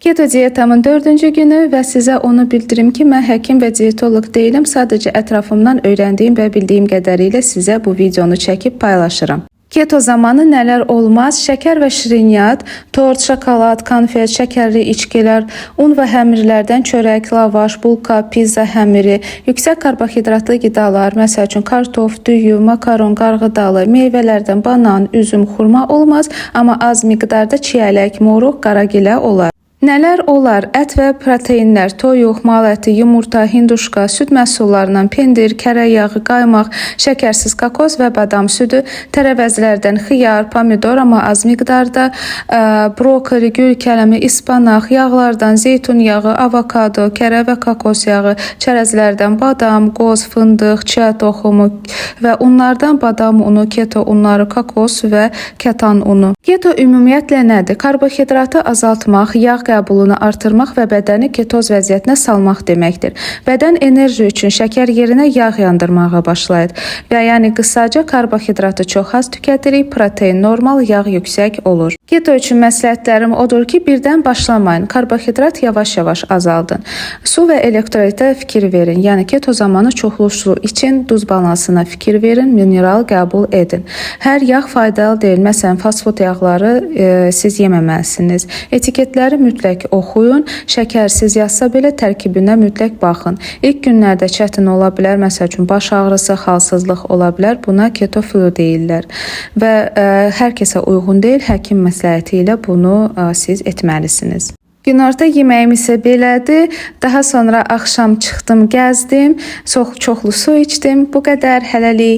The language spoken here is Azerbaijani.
Keto dietamın 4-cü günü və sizə onu bildirim ki, mən həkim və dietoloq deyiləm. Sadəcə ətrafımdan öyrəndiyim və bildiyim qədərilə sizə bu videonu çəkib paylaşıram. Keto zamanı nələr olmaz? Şəkər və şirniyyat, tort, şokolad, konfet, şəkərli içkilər, un və həmirlərdən çörək, lavaş, bulka, pizza həmiri, yüksək karbohidratlı qidalar, məsəl üçün kartof, düyü, makaron, qarğıdalı, meyvələrdən banan, üzüm, xurma olmaz, amma az miqdarda çiyələk, moruq, qaragilə olar. Nələr olar? Ət və proteinlər, toyuq, mal əti, yumurta, hinduşka, süd məhsullarından pendir, kərə yağı, qaymaq, şəkərsiz kokos və badam südü, tərəvəzlərdən xiyar, pomidor, amma az miqdarda, brokoli, gül kələmi, ispanaq, yağlardan zeytun yağı, avokado, kərə və kokos yağı, çərəzlərdən badam, qoz, fındıq, chia toxumu və unlardan badam unu, keto unları, kokos və kətan unu. Keto ümumiyyətlə nədir? Karbohidratı azaltmaq, yağ qəbulunu artırmaq və bədəni ketoz vəziyyətinə salmaq deməkdir. Bədən enerji üçün şəkər yerinə yağ yandırmağa başlayır və yəni qısaca karbohidratı çox az tükədirik, protein normal, yağ yüksək olur. Keto üçün məsləhətlərim odur ki, birdən başlamayın. Karbohidrat yavaş-yavaş azaldın. Su və elektrolitə fikir verin. Yəni keto zamanı çoxlu su için, duz balansına fikir verin, mineral qəbul edin. Hər yağ faydalı deyil. Məsələn, fast food yağları siz yeməməlisiniz. Etiketləri mütləq oxuyun. Şəkərsiz yazsa belə tərkibinə mütləq baxın. İlk günlərdə çətin ola bilər. Məsəl üçün baş ağrısı, halsızlıq ola bilər. Buna keto flu deyirlər. Və hər kəsə uyğun deyil. Həkim məsləhəti ilə bunu siz etməlisiniz. Günorta yeməyim isə belədir. Daha sonra axşam çıxdım, gəzdim, çox çoxlu su içdim. Bu qədər hələlik.